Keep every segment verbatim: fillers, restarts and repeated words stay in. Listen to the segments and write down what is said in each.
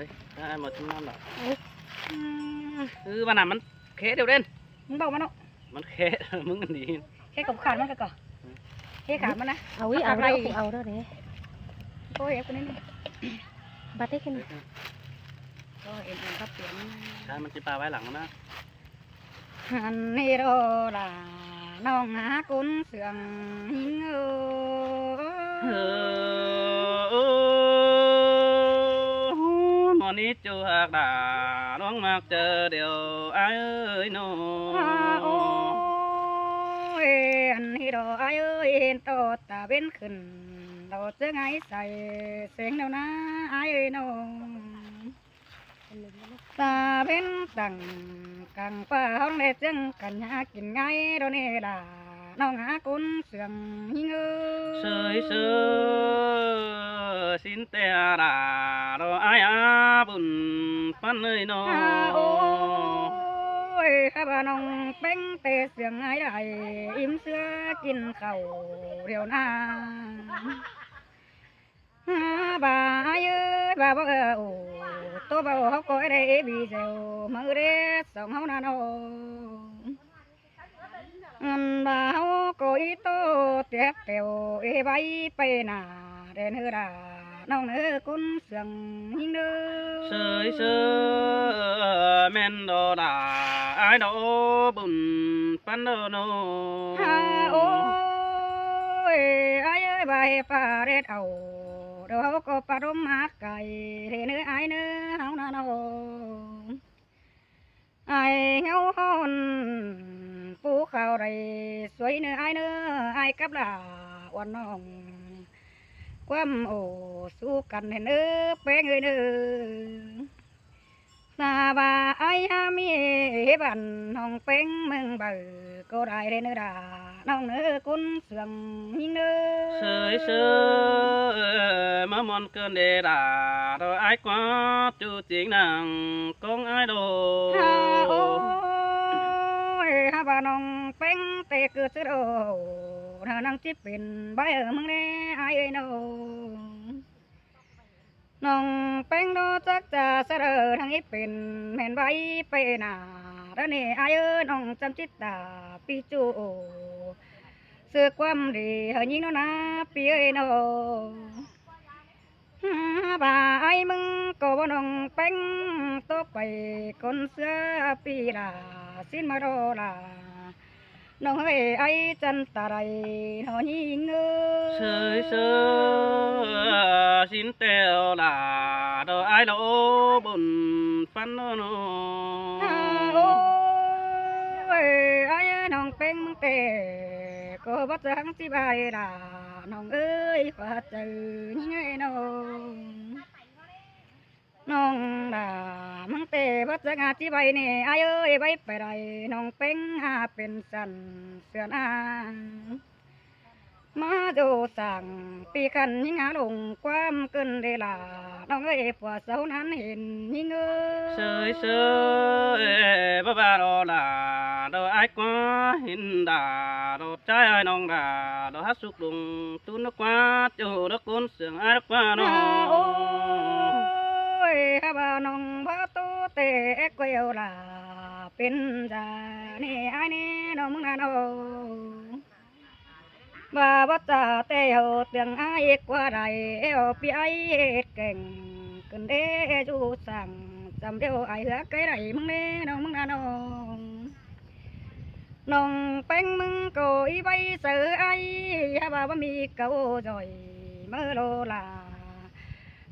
Ai, ai, một trăm năm rồi. Ừ. Ừ, bà nằm ăn khé đều đen. Không đâu mà nó. Ăn khé, mứng ăn đi. Khé cổng khăn nó cái cỏ. Khé khăn mà nè. Au, ý, khăn au, này. Au, au đó đấy. Ôi, em có nên đi. Bà thích cái này. Ôi, em ăn cắp tiền. Khăn mình chỉ ba vái lẳng đó. Ăn nê đô là nong há cốn sương hính ơ. Mòn ít chu hạc đà nong mạc chờ điều ai ơi nô. Ôi, ăn nê đô ai ơi, hên tô ta bên khửn, đô chớ ngái say, sướng đâu ná ai ơi nô. Ta bên tẳng cẳng pha hóng lê chưng cẳng nhà kín ngai đô nê là nong há cốn sương hính ơ. Sơi sơ, xin tè đà đô ai á bùn păn ơi nô. À, ôi, há bà nong péng tê sương ai đài im sưa kín khẩu điều na. Há, bà ai ơi, bà bác ơi, ồ, tô bà ơi, hốc có ế đê ế bì dèo, mơ đê sóng hốc nà nô. Ăn bà hốc có ý tô tiết tèo, ế bái pê nà, đen hư đà, nong nư cún sương hính nư. Sơi sơ, men đô đà, ai đô bùn păn đô nô. Há, ôi, ai ơi, bà hê pha rết ẩu. Đô hốc có pá rôm mát cay, rê nư ai nư háo nà nô. Ai ngau hôn, pú khao đài suối nư ai nư, ai cắp đà uan nong. Quăm ổ sú căn hên ư, péng ơi nư. Ta bà ai há mi hê bản nong péng mưng bờ, cô đài rê nư đà, nong nư cún sương hính nư. Sơi sơ, má mòn cơn đê đà, đô ai quá, chu chính năng, công ai đô. Há, ôi, há bà nong péng tê cư sư đô, nà năng chip pin bái ở mưng nê, ai ơi nô. Nong péng đô chắc chả sơ đơ thăng ít pên mẹn bái pê nà. Đó nè ai ơi nong chăm chít tả pi chu ổ. Sư quăm đi hờ nhí nó ná pi ơi nô. Bà ai mưng cô bố nong péng tô quầy con xưa pi là xin mà đô là. Nong hơi ai chân ta đài nó nhí ngơ. Sơi sơ, xin tèo là đô ai lô bùn păn nô nô. À, ôi, ai nong péng mưng tê, cô bắt ráng chi bài là nong ơi khóa trời nhí ngơi nô. Nong đà măng tê bắt giặc ngà chi bay nè, ai ơi, bay pè đài, nong péng hà pên săn sườn à. Má dù sảng, pi khăn nhí ngà lùng quam cơn đê là, nong ơi, pua sâu nán hên nhí ngơ. Sơi sơi, ba ba đô là, đô ai quá hên đà, đô trái ai nong đà, đô hát sụp đùng, tu nó quá, chu đô cốn sương ai đô quá nô. À, ôi, há bà nong bá tô tê ếc quẹo là, pên già nê ai nê nô mưng nà nô. Bà bá tà tê hô tiếng ai ếc qua đài, eo pi ai ếc kèng, cơn đê du sảng, sắm đeo ai hứa cái đài mưng nê nô mưng nà nô. Nong péng mưng cô í bay sơ ai, há bà bá mi câu rồi mơ lô là.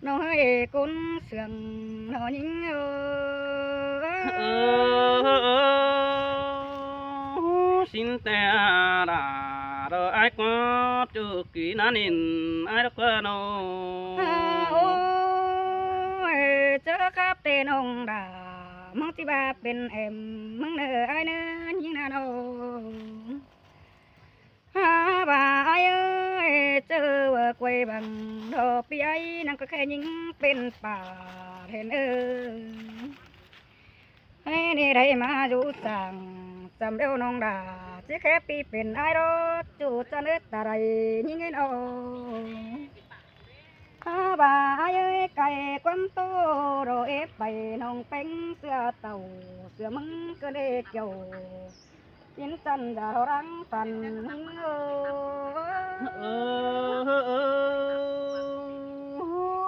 Nong hơi cốn sương nó nhính ơ. Xin tè đà đô ai có chu kỳ nán in ai đô có nô. À, ôi, chớ khắp tê nong đà, mong tí bà pên em, mong nơ ai nơ nhính nà nô. Há bà ai ơi, chớ vợ quay bằng đô pi ai năng có khe nhính pên pà hên ơ. Ai nê đáy mà dụ sàng, sắm đeo nong đà, chứ khe pi pên ai đô, chu chân ớt ta đáy nhính ên ô. Hả, bai ơi, cay ꞌquám ꞌtố đô ép pay ꞌnọng ꞌpéng ꞌsứa tảu, ꞌsứa ꞌmứng ꞌcọ đảy kiẻo. Kín chăn dả ꞌhọ ꞌláng phăn ꞌhính ơ. Ơ, ơ, ơ,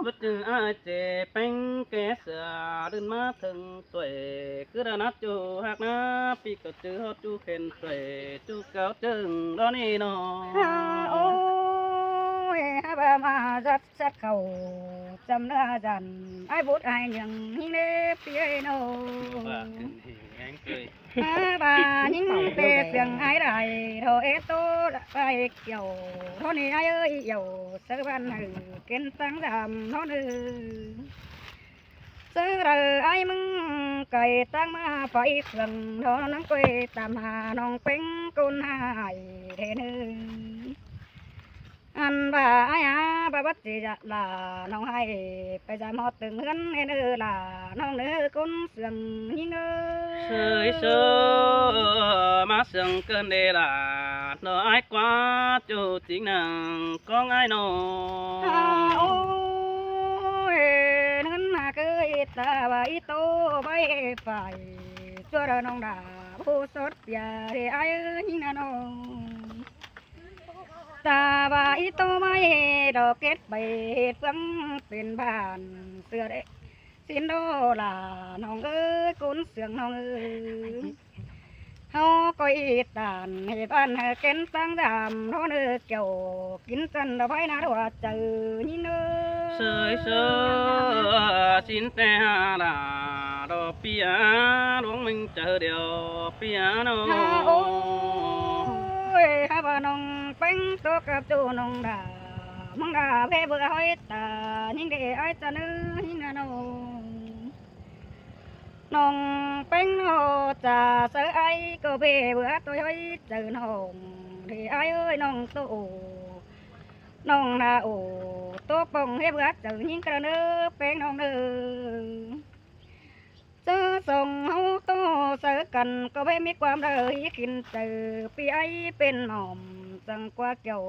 báu ꞌchư ai ꞌchí ꞌpéng ké ꞌsứa đưn ꞌmá thơng ꞌtuối, cứ đa nát ꞌchu ꞌhặc ꞌná, ꞌpi ꞌcọ ꞌchư ꞌhọt ꞌchu khen ꞌtuối, ꞌchu cáo ꞌchương đó ꞌnị ꞌnớ. Hả, ôi, hả, bai ꞌmá dắt sắt khảu chăm ꞌlạ dản, ai bút ai nhưng ꞌhính đé ꞌpi ơi ꞌnớ. Hả, bai ꞌnhính té ꞌsướng ai đảy, ꞌhọ ép ꞌtố ai kiẻo, ꞌhọ ꞌnị ai ơi, kiẻo, sáư ban hảư, kén ꞌtáng dăm ꞌhọ ꞌnớ. Sáư đảy ai ꞌmứng cay ꞌtáng ꞌmá pay phượng, ꞌhọ ꞌnọng ꞌquay tăm hả ꞌnọng ꞌpéng ꞌcốn hả ai thế ꞌnớ. Ăn bai ai hả, bai bát ꞌchí dă ꞌlạ ꞌnọng hảư, pay dăm ꞌhọt tưng ꞌhướn ꞌnớ ꞌlạ ꞌnọng ꞌnớ ꞌcốn ꞌsướng ꞌnhính ơ. Sơi sơ, ꞌmá ꞌsướng ꞌcợn đé ꞌlạ, ꞌnớ ai ꞌquá ꞌchu chính năng ꞌcóng ai ꞌnớ. Hả, ôi, ꞌnớn hả ꞌcới ta bai ꞌtố bai phải, ꞌchua đa ꞌnọng đa báu sót ꞌpía đé ai ꞌnhính ꞌnớ ꞌnớ. Ta bai ꞌtố bai đo kết ꞌpay phượng pên bản ꞌsứa đé. Sính đô ꞌlạ ꞌnọng ơi, ꞌcốn ꞌsướng ꞌnọng ơi. ꞌHáu ꞌcọ ꞌnhính tản ꞌhế ban hảư kén ꞌtáng dăm ꞌhọ ꞌnớ kiẻo, kín chăn đa phái ꞌná ꞌhua chaư ꞌnhính ơ. Sơi sơ, sính té hả ꞌlạ, đo ꞌpi hả, ꞌluống ꞌmứng chaư điêu ꞌpi hả ꞌnớ. Hả, ôi, hả, bai ꞌnọng ꞌpéng ꞌtố cắp ꞌchu ꞌnọng đa, ꞌmứng đa phé báu ꞌhọi ta, ꞌnhính đé ai chăn ꞌnớ ꞌnhính ꞌnớ ꞌnớ. ꞌNọng ꞌpéng ꞌnớ chả sáư ai ꞌcọ báu báu ꞌtoi ꞌhọi chaư ꞌnọng, đé ai ơi ꞌnọng ꞌtố ổ, ꞌnọng nả ổ, ꞌtố pong ꞌhế báu chaư ꞌnhính ꞌcọ ꞌnớ ꞌpéng ꞌnọng ꞌnớ. Sáư song ꞌháu ꞌtố sáư căn ꞌcọ báu ꞌmí ꞌquám đaư hí khỉn chaư, ꞌpi ai pên mỏm chắng ꞌquá kiẻo.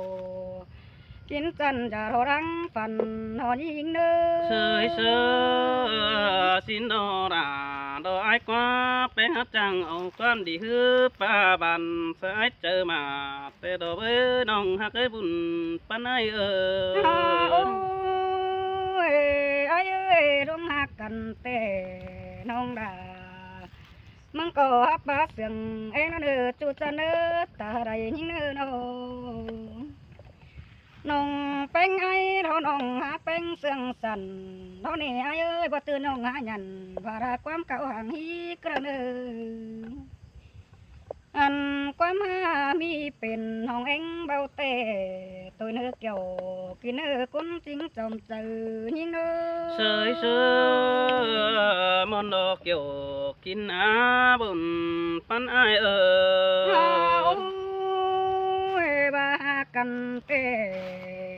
Kín chăn dả ꞌhọ ꞌláng phăn ꞌhọ ꞌnhính ꞌnớ. Sơi sơ, sính đo đa, đo ai ꞌquá ꞌpéng hák chắng au ꞌquám đi ꞌhứ ꞌpa bản, sáư ai chaư ꞌmá té đo bới ꞌnọng ꞌhặc ơi bun păn ai ơ. Hả, ôi, ai ơi, ꞌluống ꞌhặc căn té ꞌnọng đa. ꞌMứng ꞌcọ hả ꞌpá ꞌsướng ꞌen ꞌnớ ꞌchu chăn ꞌnớ, ta đảy ꞌnhính ꞌnớ ꞌnớ. ꞌNọng ꞌpéng ai ꞌhọ ꞌnọng hả ꞌpéng ꞌsướng săn, ꞌhọ ꞌnị ai ơi, báu ꞌtứ ꞌnọng hả nhẳn, ꞌva đa ꞌquám cáu hăng hí ꞌcọ ꞌnớ. Ăn ꞌquám hả ꞌmí pên ꞌnọng ꞌen báu té, ꞌtoi ꞌnớ kiẻo, kín ꞌnớ ꞌcốn chính chom chaư ꞌnhính ꞌnớ. Sơi sơ, ꞌmuôn đo kiẻo, kín hả bun păn ai ơ. Hả, ôi, ꞌva hả căn té,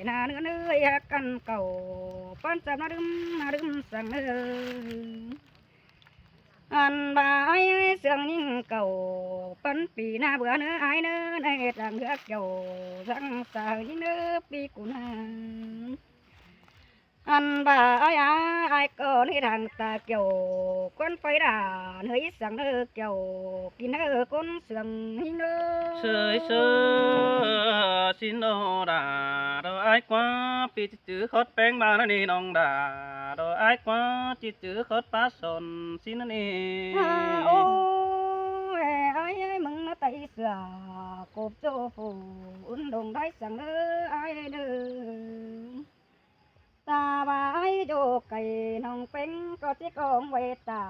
nả ꞌnớ ꞌnớ hả căn cáu, păn chăm nả đưm, nả đưm săng ơ. Ăn ꞌva ai ơi ꞌsướng ꞌnhính cáu, păn ꞌpi nả báu ꞌnớ ai ꞌnớ, ꞌnị đang ꞌhứa kiẻo, săng sa ꞌnhính ꞌnớ ꞌpi cún hả. Ăn ꞌva ai hả, ai ꞌcọ ꞌnị đang ta kiẻo, ꞌquám phay đa, ꞌnớ săng ꞌnớ kiẻo, kín ꞌnớ ꞌcốn ꞌsướng ꞌnhính ꞌnớ. Sơi sơ, sính đo đa, đo ai ꞌquá ꞌpi ꞌchư ꞌchư khót ꞌpéng ꞌva ꞌnị ꞌnọng đa, đo ai ꞌquá ꞌchư ꞌchư khót ꞌpá son sính ꞌnị. Hả, ôi, ai ơi, ꞌmứng ꞌnớ tai sửa, cộp ꞌchu phủ, ứn đông đảy săng ꞌnớ ai ꞌnớ. Ta ꞌva ai dô cay ꞌnọng ꞌpéng ꞌcọ ꞌchí ꞌcóng vay ta,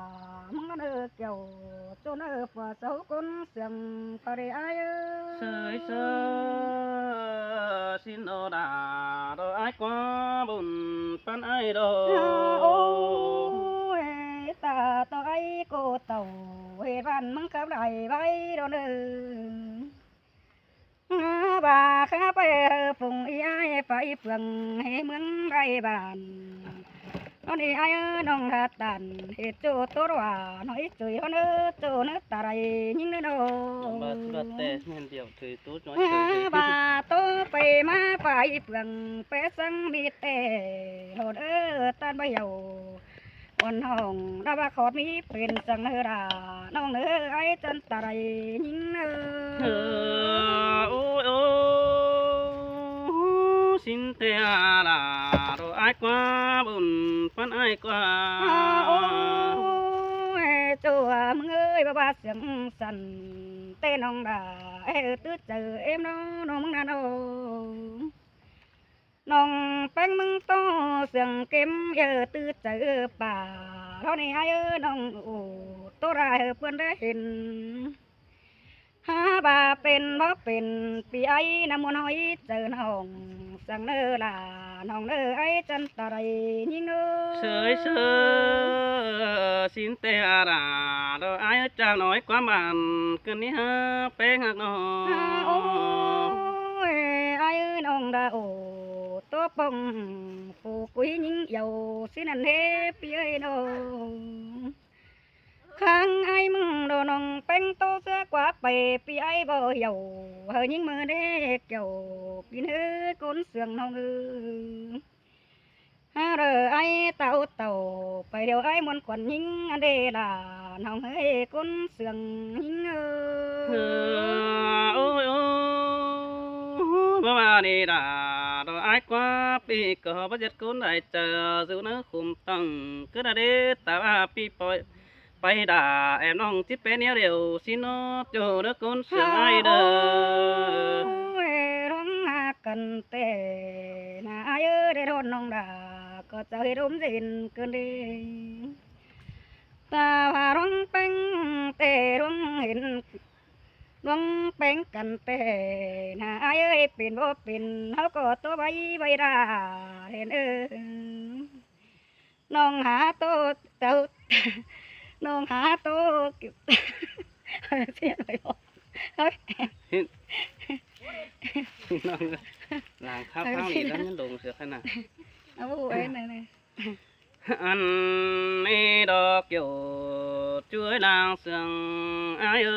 ꞌmứng ꞌnớ kiẻo, ꞌchu ꞌnớ ꞌpưa sau ꞌcốn ꞌsướng ꞌpưa đé ai ơ. Sơi sơ, sính đo đa, đo ai ꞌquá bun păn ai đo. Hả, ôi, ta ꞌtoi ai ꞌcọ tảu, ꞌhế ban ꞌmứng khắp đảy ꞌvạy đo ꞌnớ. Hả, ꞌva khắp pay hảư phung ꞌi ai pay phượng ꞌhế ꞌmướng đảy bản. ꞌNị ai ꞌnọng ꞌhọt tản ꞌhệt ꞌchộ ꞌtố ꞌva ꞌnọi ꞌchới ꞌhọn ꞌchớ ꞌnớ ta đảy ꞌnhính ꞌnớ ꞌnọng. Bát bát té ꞌmen điêu ꞌchới ꞌtố ꞌnọi ꞌchới. Há ba ꞌtố pay ꞌmá pay phượng pé săng ꞌmí té ꞌhọt ꞌtan ba hiêu. Ôn hỏng đa ba khót ꞌmí pên săng ꞌnớ đa ꞌnọng ꞌnớ ai chăn ta đảy ꞌnhính ꞌnớ. Ôi ôi, sính té a đa, ꞌlọ ai ꞌquá bun ꞌphắn ai ꞌquá. Ôi, ꞌchua ꞌmứng ơi, ba ba siêng săn té ꞌnọng đa, é ꞌtứ chaư ꞌếm ꞌnọng ꞌnọng ꞌmứng ꞌnặn ꞌnọng. ꞌNọng ꞌpéng ꞌmứng ꞌtố siêng kêm é ꞌtứ chaư pả, ꞌló ꞌnị ai ꞌnọng ổ ꞌtố đa ꞌhứ ꞌpươn đé hên. Há ba pên báu pên ꞌpi ai ꞌnặn ꞌmuôn ꞌhọi chaư ꞌnọng săng ꞌnớ đa ꞌnọng ꞌnớ ai chăn ta đảy ꞌnhính ꞌnớ. Sơi sơi, sính té a đa, ꞌlọ ai chăng ꞌnọi ꞌquám bản ꞌcứn ꞌnị há ꞌpéng ꞌhặc ꞌnọng. Ôi, ai ꞌnọng đa ổ ꞌtố pông phủ cúi ꞌnhính yau sính ꞌnặn ꞌhế ꞌpi ơi ꞌnọng. Kháng ai ꞌmứng đo ꞌnọng ꞌpéng ꞌtố ꞌsứa ꞌquá pay ꞌpi ai báu hiêu, hảư ꞌnhính ꞌmự đé kiêu kin ꞌhứ ꞌcốn siêng ꞌnọng ơi. Há đơ ai tảu tảu pay điêu ai ꞌmuôn khuôn ꞌnhính ăn đê đa ꞌnọng ơi ꞌcốn siêng ꞌnhính ơi. Ôi ôi, báu ba đi đa, ꞌlọ ai ꞌquá ꞌpi ꞌcọ báu ꞌdệt ꞌcốn đảy chaư dú ꞌnớ khum tỏng ꞌcứ đa đế ta ba ꞌpi pay pay đa ém ꞌnọng ꞌchí pên ꞌnéo điêu sính ꞌnớ ꞌchua ꞌnớ ꞌcốn siêng ai đơ. Ôi, ꞌlóng hák căn té ꞌnạ ai ơi, đảy ꞌhọt ꞌnọng đa ꞌcọ chaư ꞌhế đốm dên ꞌcứn đê. Ta ꞌva ꞌlóng ꞌpéng té ꞌlóng hên, ꞌlóng ꞌpéng căn té ꞌnạ ai ơi, pên báu pên ꞌháu ꞌcọ ꞌtố báy báy đa hên ơi. ꞌNọng hák ꞌtố, tảu, ꞌnọng hák ꞌtố, ꞌnọng lăng khắp ꞌphắng đi lắm nhá, đông sửa khăn à. Ôi, ôi, này, này. Ăn ꞌnị đo kiêu ꞌchu ơi lăng siêng ai ơi.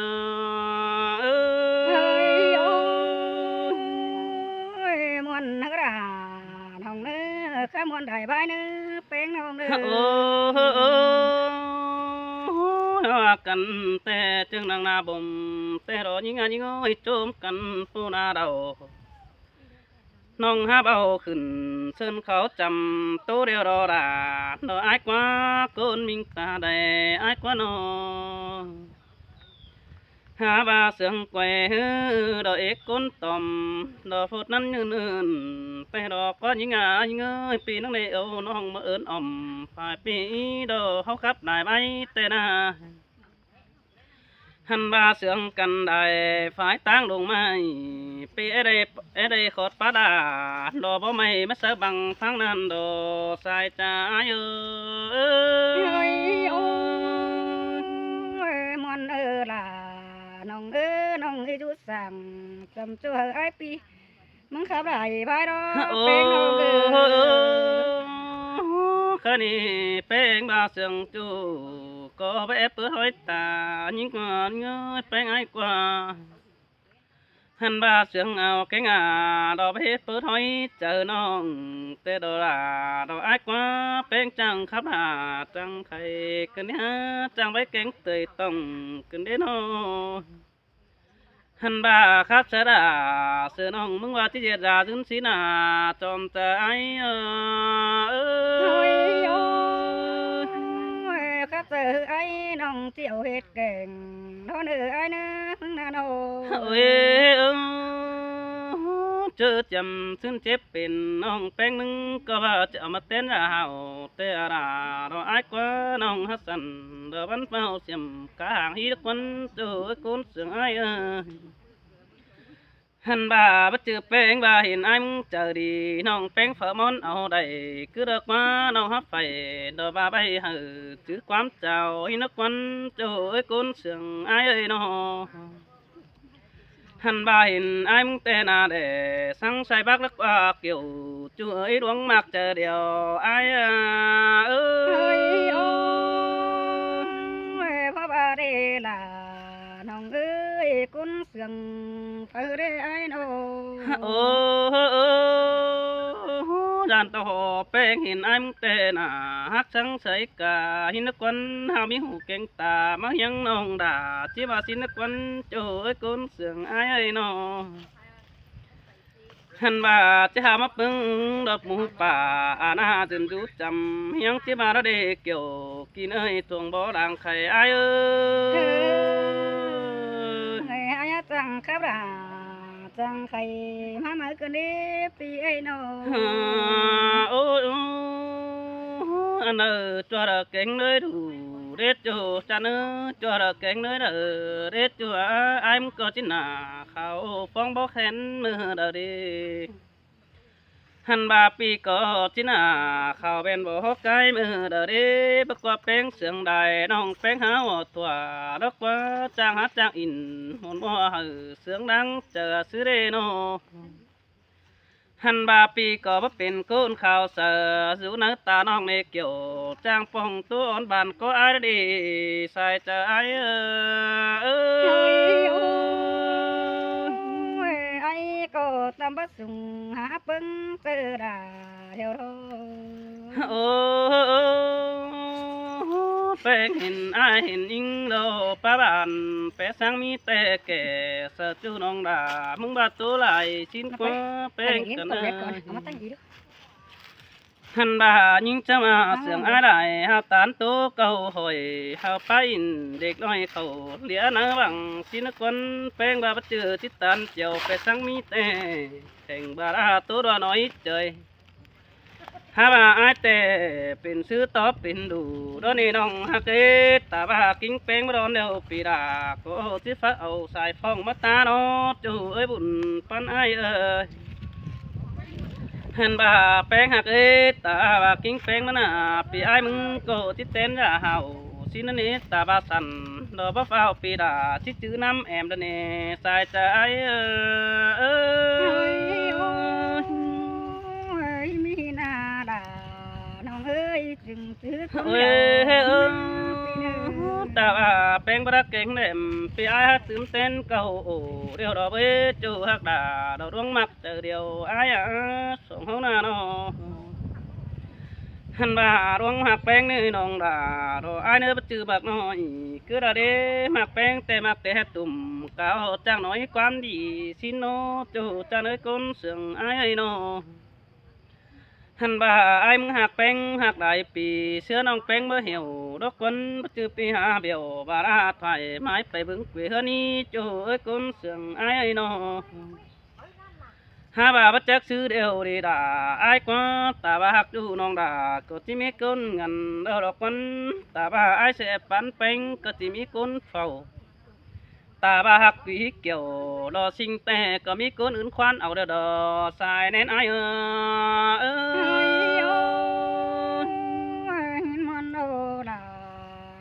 Ôi, ôi, ꞌmuôn ꞌnớ đa ꞌnọng ꞌnớ, khá ꞌmuôn đảy bái ꞌnớ, ꞌpéng ꞌnọng ꞌnớ. Ôi, căn té ꞌchương năng ꞌna bôm té đo ꞌnhính a ꞌnhính ơi, ꞌchốm căn ꞌpộ ꞌna đaư. ꞌNọng hák báu khửn ꞌsớn khảu chăm ꞌtố điêu đo đa, đo ai ꞌquá ꞌcốn ꞌminh ta đảy ai ꞌquá ꞌnọ. Hák ba siêng quay ꞌhứ đo ế ꞌcốn tỏm, đo phút ꞌnặn ꞌnhưn ưn, té đo ꞌquá ꞌnhính a ꞌnhính ơi, ꞌpi ꞌnọng đảy âu ꞌnọng ꞌmá ứn ỏm, phải ꞌpi đo ꞌháu khắp đảy bái té ꞌna. Hăn ba siêng căn đảy phải ꞌtáng đông ꞌmạy, ꞌpi é đảy, é đảy khót pá đa, đo báu ꞌmạy ꞌmá sáư băng ꞌphắng ꞌnặn đo sai cha ai ơi. Ôi, ôi, ꞌmuôn ơ đa, ꞌnọng ơ, ꞌnọng ơ dú săng, chăm ꞌchu hảư ai ꞌpi ꞌmứng khắp đảy bái đo, ꞌpéng ꞌnọng ơ. Khá ꞌnị ꞌpéng ba siêng ꞌchu ꞌcọ báu é pứt ꞌhọi ta ꞌnhính ꞌquá ꞌnhính ơi, ꞌpéng ai ꞌquá. Hăn ba siêng au kéng a, đo báu é pứt ꞌhọi chaư ꞌnọng, té đo đa, đo ai ꞌquá ꞌpéng chắng khắp đa, chắng khay ꞌcứn đé, chắng báu kéng tơi tỏng ꞌcứn đé ꞌnọ. Hăn ba khắp sáư đa, sư ꞌnọng ꞌmứng ꞌva ꞌchí ꞌdệt đa dưn sí ꞌna, chom ta ai ơ. Ôi, ôi, khắp sáư ai ꞌnọng ꞌchí au ꞌhệt keng, ꞌnọng ơ ai ꞌnớ ꞌmứng ꞌnặn ꞌnọ. Ôi, ơ, ꞌchớ chăm ꞌsứn chếp pên ꞌnọng ꞌpéng ꞌmứng ꞌcọ ꞌva ꞌchí au ꞌmá tén đa hảư té a đa, đo ai ꞌquá ꞌnọng hák săn, đo bắn pháo xiêm cá hàng hí đắc quán ꞌchu ơi ꞌcốn siêng ai ơi. Hăn ba báu ꞌchư ꞌpéng ba hên ai ꞌmứng chaư đi, ꞌnọng ꞌpéng phaư ꞌmón au đảy, ꞌcứ đo ꞌquá ꞌnọng hák phay, đo ba báu hảư chứ ꞌquám chao hí đắc quán ꞌchu ơi ꞌcốn siêng ai ơi ꞌnọ. Hăn ba hên ai ꞌmứng té ꞌna đảy, săng sai bác lắc ba kiêu, ꞌchu ơi đuống ꞌmặc chaư điêu ai a ơ. ꞌPéng hên ải ꞌmứng ꞌtẹ nả, hák săng sáy ca, hên ꞌnớ ꞌquắn hao ꞌmí hủ kéng ta, ꞌmá hiếng ꞌnọng đả, ꞌchí ꞌva ꞌsịn ꞌnớ ꞌquắn, ꞌchớ ới ꞌcốn sương ải ới ꞌnọ. Hăn ꞌva ꞌchí hao ꞌmá ꞌpứng đọp mú pả, a ꞌna dưn dú chăm, hiếng ꞌchí ꞌva đó đê kiẻo, kin ới tuông bó đang khay ải ới. Ơi, ải chăng khắp đả, chăng khay, ꞌmá máư ꞌcọ đê pi ới ꞌnọ. Ôi, ôi, ăn ơi, ꞌchua đa kéng ꞌnới đủ, đết ꞌchua chăn ơi, ꞌchua đa kéng ꞌnới đa, đết ꞌchua ải ꞌmứng ꞌcọ ꞌchí nả, khảu ꞌphóng bó khen ꞌmự đa đê. Hăn ꞌva pi ꞌcọ ꞌchí nả, khảu ꞌvén bó hók cai ꞌmự đa đê, báu ꞌquá ꞌpéng sương đai, ꞌnọng ꞌpéng háo ꞌtọa, đốc ꞌquá chang hák chang ỉn, ꞌmôn ꞌmá hảư sương đang chaư ꞌsứ đê ꞌnọ. Hăn ꞌva pi ꞌcọ báu pên ꞌcốn khảu saư, dú ꞌnớ ta ꞌnọng ꞌnê kiẻo, chang pông ꞌtố ón ban ꞌcọ ải đa đê, sai chaư ải ới. Ôi, ải ꞌcọ tam bát sung há ꞌpứng tư đa hiêu đô. Ô, ꞌpéng hên ải hên ꞌnhính đô pá bản, ꞌpé sáng ꞌmí ꞌtẹ kẻ, saư ꞌchu ꞌnọng đả, ꞌmứng ꞌva ꞌtố lai ꞌsịn ꞌquá ꞌpéng căn ơi. Hăn ꞌva ꞌnhính chăm a sương ải lai, hao tán ꞌtố cáu hỏi, hao pá ỉn đếc ꞌnọi khảu, ꞌlía ꞌnớ văng ꞌsịn ꞌnớ ꞌquắn, ꞌpéng ꞌva báu ꞌchư ꞌchí tán chẻo, ꞌpé sáng ꞌmí ꞌtẹ, khẻng ꞌva đa ꞌtố đua ꞌnọi chaư. Hák ꞌva ải ꞌtẹ pên ꞌsứ tó pên đủ, đó ꞌnị ꞌnọng hák ết, ta ꞌva hák ꞌkính ꞌpéng báu đón đeo pi đa, ꞌcọ ꞌchí phák au sai phóng ꞌmá ta ꞌnọ, ꞌchu ới bun ꞌpắn ải ới. Hăn ꞌva ꞌpéng hák ết, ta ꞌva ꞌkính ꞌpéng ꞌmá nả, pi ải ꞌmứng ꞌcọ ꞌchí tén dả hảu, ꞌsịn ꞌnớ ꞌnị ta ꞌva săn, đó báu phao pi đa, ꞌchí chứ ꞌnắm ẻm đa ꞌnị, sai chaư ải ới. Ôi, ôi, ꞌmí nả đa, ꞌnọng ơi, chưng chứ ꞌcốn ơi, đeo ơi, pi ꞌnớ. Ta ꞌva ꞌpéng báu đa kéng đêm, pi ải hák tứm tén cáu ổ, điêu đó báu ꞌchu hák đa, đó ꞌluống ꞌmặc chaư điêu ải a, song ꞌháu ꞌnạ ꞌnọ. Hăn ꞌva ꞌluống ꞌmặc ꞌpéng ꞌnị ꞌnọng đa, đó ải ꞌnớ báu ꞌchư ꞌmặc ꞌnọi, cứ đa đê ꞌmặc ꞌpéng ꞌtẹ ꞌmặc ꞌtẹ hét tủm, cáo chang ꞌnọi ꞌquám đi, ꞌsịn ꞌnọ, ꞌchu chăn ới ꞌcốn sương ải ới ꞌnọ. Hăn ꞌva ải ꞌmứng hák ꞌpéng hák đai pi, ꞌsứa ꞌnọng ꞌpéng báu hiẻo, đốc ꞌquắn báu ꞌchư pi hả bẻo, ꞌva đa thoải mái pay bướng quê ꞌhướn ꞌnị, ꞌchu ới ꞌcốn sương ải ới ꞌnọ. Hák ꞌva báu chắc ꞌsứ đeo đi đa, ải ꞌquá ta ꞌva hák ꞌchu ꞌnọng đa, ꞌcọ ꞌchí ꞌmí ꞌcốn ngăn đaư đốc ꞌquắn, ta ꞌva ải ꞌsẹ ꞌpắn ꞌpéng ꞌcọ ꞌchí ꞌmí ꞌcốn phảu. Ta ꞌva hák quí kiẻo, đó ꞌsịn ꞌtẹ ꞌcọ ꞌmí ꞌcốn ứn ꞌquán au đaư đó, sai ꞌnén ải ới. Ôi, ôi, ôi, ꞌmón đô đa,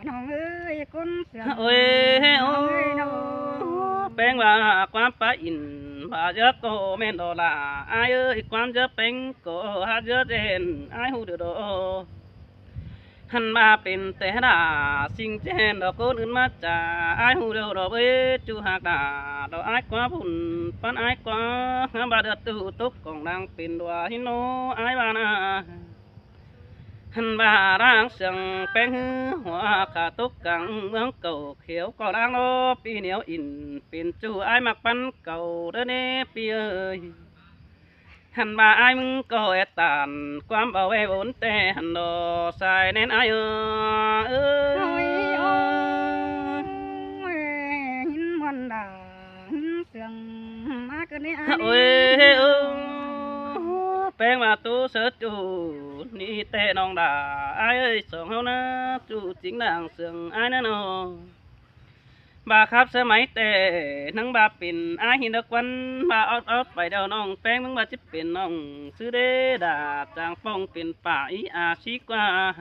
ꞌnọng ơi, ꞌcốn sương ôi, ôi, ꞌnọng ơi, ꞌnọng. ꞌPéng ꞌva ꞌquám pá ỉn, ꞌva dứa ꞌcọ ꞌmen đó đa, ải ơi, ꞌquám dứa ꞌpéng ꞌcọ hák dứa ꞌdệt, ải ꞌhụ đaư đó. Hăn ꞌva pên ꞌtẹ đa, ꞌsịn ꞌchẹn đó ꞌcốn ứn ꞌmá chả, ải ꞌhụ đaư đó báu ꞌchu hák đa, đó ải ꞌquá bun ꞌpắn ải ꞌquá, hák ꞌva đươn ꞌtứ tốc cỏng đang pên đua ꞌhịn ꞌnọ ải ꞌva ꞌnạ. Hăn ꞌva đang sương ꞌpéng ꞌhứ hua khả tốc cẳng ꞌmướng cảu khiếu ꞌcọ đang ꞌnọ pi ꞌnéo ỉn pên ꞌchu ải ꞌmặc ꞌpắn cảu đaư ꞌnê pi ơi. Hăn ꞌva ải ꞌmứng ꞌcọ é tản ꞌquám au ꞌvạy bôn ꞌtẹ hăn đó sai ꞌnén ải ới. Ôi, ôi, ꞌhịn ꞌmuôn đa, ꞌhịn sương ꞌmá ꞌcọ ꞌnị ải ới. Ôi, ôi, ꞌpéng ꞌva ꞌtố ꞌsớ ꞌchu ꞌnị ꞌtẹ ꞌnọng đa, ải ới, song ꞌháu ꞌnạ ꞌchu chính đang sương ải ꞌnặn ꞌnọ. ꞌVa khắp ꞌsớ máy ꞌtẹ, ꞌnhắng ꞌva pên ải ꞌhịn đốc ꞌquắn, ꞌva ót ót pay đeo ꞌnọng ꞌpéng ꞌmứng ꞌva ꞌchí pên ꞌnọng ꞌsứ đê đa, chang pông pên pả í a sí ꞌquá.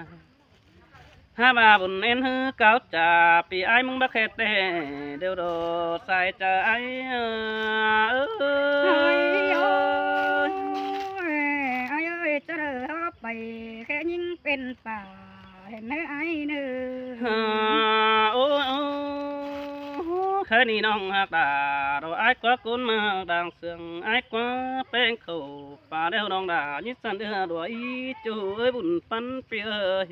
Hák ꞌva bun ꞌén ꞌhứ cáo chả, pi ải ꞌmứng báu khe ꞌtẹ, đeo đó sai chaư ải ới. Ôi, ôi, ải ơi, chả đaư hók pay, khe ꞌnhính pên pả. Hên ꞌnớ ải ꞌnớ. Hả, ô, ô, Khái ꞌnị ꞌnọng ꞌhặc đa, đo ải ꞌquá ꞌcốn ꞌmặc đang sương, ải ꞌquá ꞌpéng khảu pá ꞌlẹo ꞌnọng đa, ꞌnhí săn ꞌlứa đuá ꞌí ꞌchu ới bun ꞌpắn ꞌpi ơi.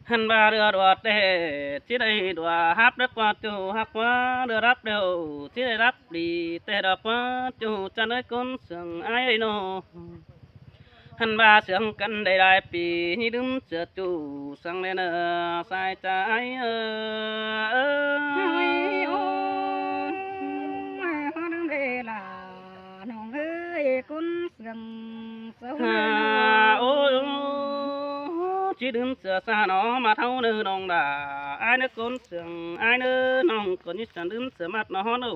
Hăn ꞌva ꞌlứa đuá ꞌtẹ, ꞌchí đảy đuá hắp đé ꞌquá ꞌchu ꞌhặc ꞌquá, ꞌlứa đắp ꞌlẹo ꞌchí đảy đắp đi ꞌtẹ đa ꞌquá ꞌchu chăn ới ꞌcốn sương ải ới ꞌnọ. Hăn ꞌva sương căn đảy lai pi, ꞌnhí đưm sửa ꞌchu săng ꞌlẹo ꞌnớ sai ꞌchạ ải ơ. Ôi, ôi, ôi, đưm đê là ꞌnọng ơi, ꞌcốn sương sâu ꞌnớ. Ôi, ôi, ꞌchí đưm sửa sa ꞌnọ ꞌmá ꞌthảu ꞌnớ ꞌnọng đa, ải ꞌnớ ꞌcốn sương ải ꞌnớ ꞌnọng ꞌcọ ꞌnhí săn đưm sửa ꞌmặt ꞌnọ ꞌhó ꞌnớ.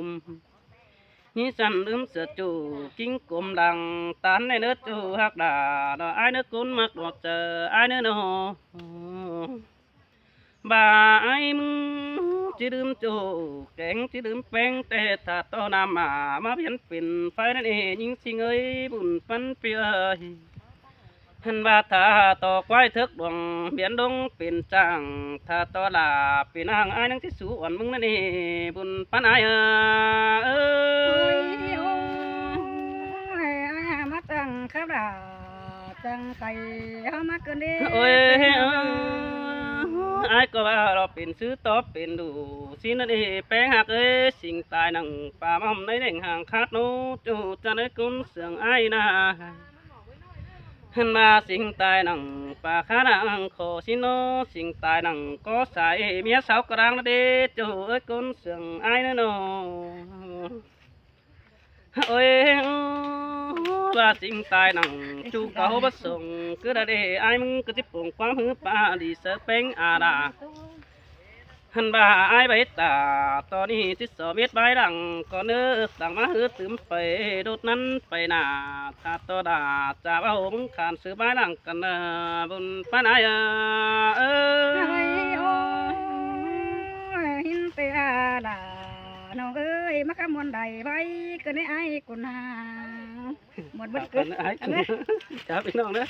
ꞌNhí săn đưm sửa ꞌchu ꞌkính cốm lăng tán ꞌnẹ ꞌnớ ꞌchu ꞌhặc đa, đo ải ꞌnớ ꞌcốn ꞌmặc đo ꞌchớ ải ꞌnớ ꞌnọ. ꞌVa ải ꞌmứng ꞌchí đưm ꞌchu kéng ꞌchí đưm ꞌpéng ꞌtẹ, thả ꞌto ꞌnặm ꞌmá ꞌmá piến pên ꞌpháy ꞌnặn ê, ꞌnhính ꞌsinh ơi bun ꞌpắn ꞌpi ơi. Hăn ꞌva thả ꞌto ꞌquái thước đuống, piến đông pên chang, thả ꞌto lả pên ꞌnáng, ải ꞌnáng ꞌchí sú uôn ꞌmứng ꞌnặn ê, bun ꞌpắn ải ơ. Ôi, ôi, ải ꞌmá chang khắp đa, chang khay ꞌháu ꞌmá ꞌcứn đi. Ôi, ơ, ải ꞌcọ ꞌva lo pên sư tó pên đủ, ꞌsịn ꞌnặn ê, ꞌpéng ꞌhặc ơi, sing tai nẳng pá ꞌmá ꞌhôm ꞌnái đẻng hàng khát ꞌnớ ꞌchu chăn ới ꞌcốn sương ải ꞌnớ. Hăn ꞌva sing tai nẳng pá khát nẳng khổ ꞌsịn ꞌnớ, sing tai nẳng có sai ꞌmía sáu ꞌcọ đang ꞌnớ đê, ꞌchu ới ꞌcốn sương ải ꞌnớ ꞌnọ. Ôi, ꞌva sing tai nẳng ꞌchu cáu bát sông, cứ đa đê ải ꞌmứng ꞌcọ ꞌchí pông ꞌquám ꞌhứ pá đi sớ ꞌpéng a đa. Hăn ꞌva ải báy ta, ꞌto ꞌnị ꞌchí so mết bái lăng ꞌcọ ꞌnớ, tẳng ꞌmá ꞌhứ tứm pay đốt nắn pay nả, thả ꞌto đa ꞌchạ ꞌvạu ꞌmứng khan sư bái lăng căn, ơ, bun ꞌpắn ải ơ. Ôi, ôi, ôi, hin tê a đa, ꞌnọng ơi, ꞌmá khắp muôn đảy báy, ꞌcọ ꞌnị ải cún hăng. Muôn bớt ꞌcọ. Ải cún. Chào ꞌpi ꞌnọng ꞌnớ.